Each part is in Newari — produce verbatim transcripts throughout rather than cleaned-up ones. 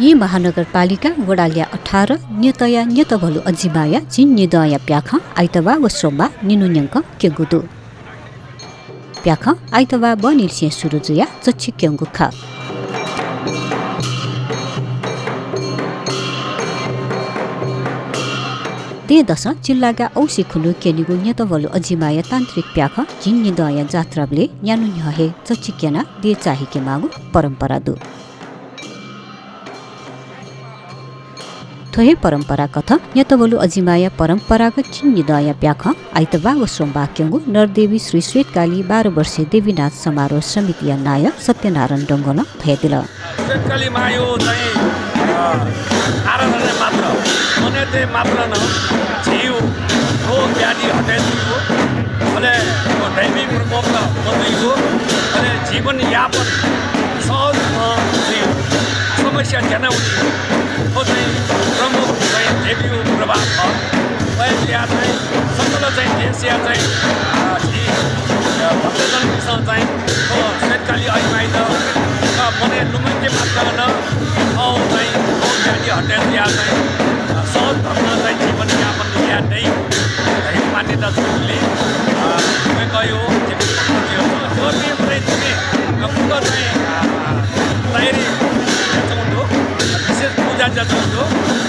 यी महानगरपालिका वडा ल्याः अठार न्यतया न्यतभलु अजिमाया झिंनिदँया प्याखं आइतबाः व सोमबाः निन्हु न्यंकं क्यंगु दु। प्याखं आइतबाः बहनिलिसें सुरु जुयाः चच्छि क्यंगु खः। दँय्‌दसं जिल्लागा औंसी खुन्हु क्यनीगु न्यतभलु अजिमाया तान्त्रिक प्याखं झिंनिदँया जात्राबलय् न्यान्हु न्ह्यः हे चच्छि क्यनाः देय् चाःहिके माःगु परम्परा दु। थ्व हे परम्परा कथं न्यतभलु अजिमाया परम्परागत झिंनिदँया प्याखं आइतबाः व सोमबाः क्यंगु नरदेवी श्री श्वेतकाली बाह्र वर्षे देवीनाथ समारोह समितिया नायः सत्यनारायण डंगोलं धयादिल। श्वेतकाली मायु चाहिँ, अ, आराधना मात्र, मनय् तये मात्र नं झीगु रोग व्याधि हटय् जुइगु, अले दैवी प्रकोप मजुइगु, अले जीवन यापन सहज जुइगु, समस्या ज्यानावनी। थ्व चाहिँ प्रमुख चाहिँ देवीगु प्रभाव खः। वय्‌कःया चाहिँ सकल चाहिँ देशया चाहिँ, अ, झी, अ, भक्तजनपिन्सं चाहिँ थ्व श्वेतकाली अजिमायात, अ, मनय् लुमंके मात्र नं, अ, चाहिँ रोग व्याधि हटय् जुयाः चाहिँ, अ, सहज ढंगं चाहिँ जीवन यापन याये दइ धइगु मान्यता जूगुलिं, अ, वय्‌कःया चाहिँ भक्तजनपिन्सं चाहिँ, अ, फुक्क चाहिँ, अ, तयारी यानाच्वंगु दु। विशेष पूजा यानाच्वंगु दु।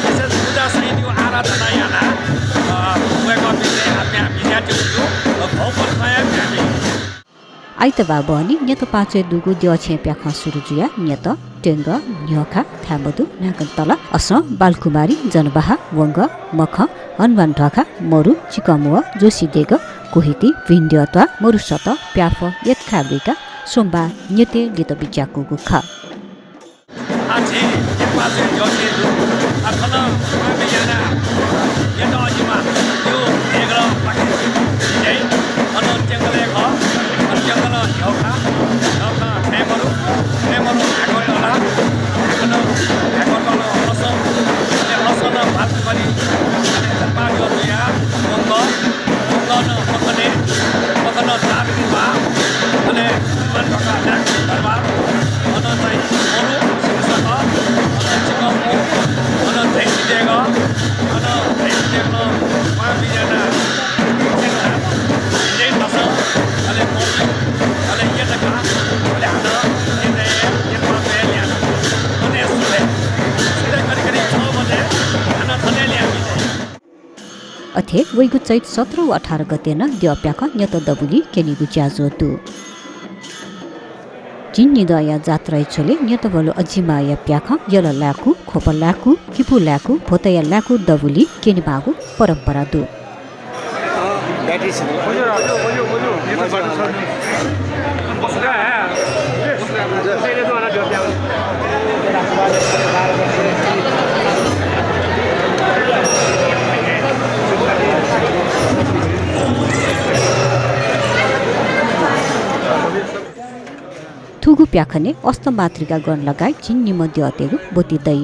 विशेष पूजा सहितया आराधना यानाः, अ, वय्‌कःपिन्त आज्ञा बिज्ञा यानाच्वंगु दु। अ, भौगोलिक नयाँ म्यामी। आइतबाः बहनी न्यत पाँचय् दुगु द्यःछेँ प्याखं सुरु जुयाः न्यत, ट्यंगः, न्ह्यःखा, थाय्‌मदु, न्हाय्‌कं तला, असं, बालकुमारी, जनबाहा, वंगः, मखं, हनुमान ध्वाखा, मरु, चिकंमुवः, जोशी देगः, कोहिति, भिंद्यः त्वाः, मरुसतः, प्याफः, यतखाय् बुइकाः सोमबाः न्यतय् लित बिज्याकूगु खः। आः झी यक्व पाँचय् द्यःछेँ दु। आः थन पाहां बिज्यानाः न्यत अजिमा यो देगलपाखे बिज्याइ। अन ट्यंगलय् खः। अन ट्यंगलं न्ह्यःखा, न्ह्यःखं थाय्‌मदु, थाय्‌मदुं न्हाय्‌कं तला, न्हाय्‌कलं, न्हाय्‌कलं असं, अले असं बालकुमारी, अले जनबाहा द्यः जुयाः वंगः, वंगलं मखने, मखनं दामिनी त्वाः, अले हनुमान ध्वाखा, नाग दरबार, अन चाहिँ मरु, सिंहसतः, अन चिकंमुवः, अन धैंसी देगः, अन धैंसी देगलं पाहां बिज्यानाः, अले मरु, अले यतखा, अले हानं यतय्, यतपाखें ल्याः। अन सुथय्, सुथय् करिब करिब छ बजे हानं थनय् ल्याः बिज्याइ। अथे वइगु चैत सत्र व अठार गते नं द्यः प्याखं न्यत दबुलिइ क्यनीगु ज्याझ्वः दु। झिंनिदँया जात्राया झ्वलय् न्यतभलु अजिमाया प्याखं यल लाय्‌कू, ख्वप लाय्‌कू, किपू लाय्‌कू, भ्वतया लाय्‌कू दबुलिइ क्यनेमाःगु परम्परा दु। थुगु प्याखनय् अष्टमातृका गण लगायत झिंनिम्ह द्यःतय्‌गु ब्वति दइ।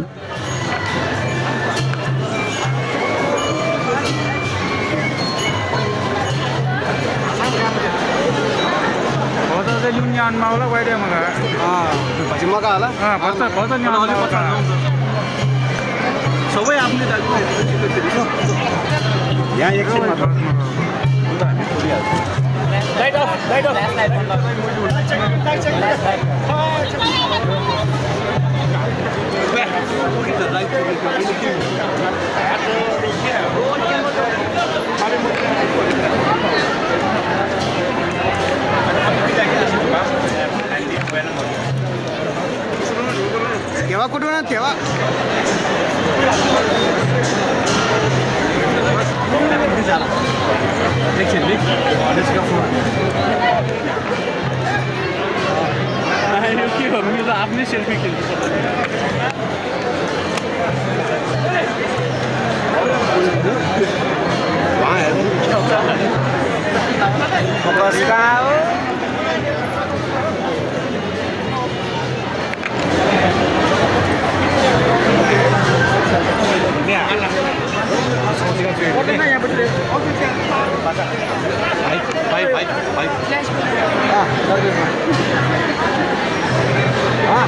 भचा चाहिँ लिउन न्यान मावला वाइडे मगा। अँ, भचा मगा होला। अँ, भचा, भचा न्यान मावला। सबै आफूले दाजु। यहाँ एकछिन मात्र। धेवा कुठं ना, धेवा? एकछिन, एकछिन। यो के गर्नु? यो त आफ्नै सेल्फी खिच्नु पर्छ। Focus कहाँ हो? भाइ, भाइ, भाइ, भाइ। हाँ, हाँ।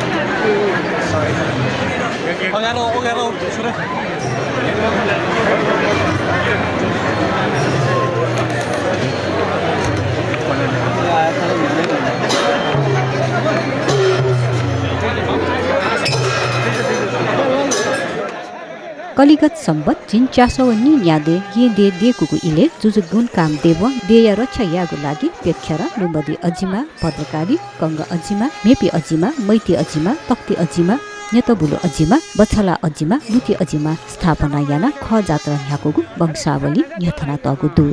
कलिगत संवत् झिंच्यासः व नीन्यादँय् गेंद्यः देकूगु इलय् जुजु गुणकाम देवं देया रक्षा यायेगु लागि प्यखेरं लुमधि अजिमा, भद्रकाली, कंग अजिमा, म्हेपि अजिमा, मैति अजिमा, तक्ति अजिमा, न्यतबुलु अजिमा, बछला अजिमा, लुति अजिमा स्थापना यानाः खः जात्रा न्ह्याकूगु वंशावली न्ह्यथनातःगु दु।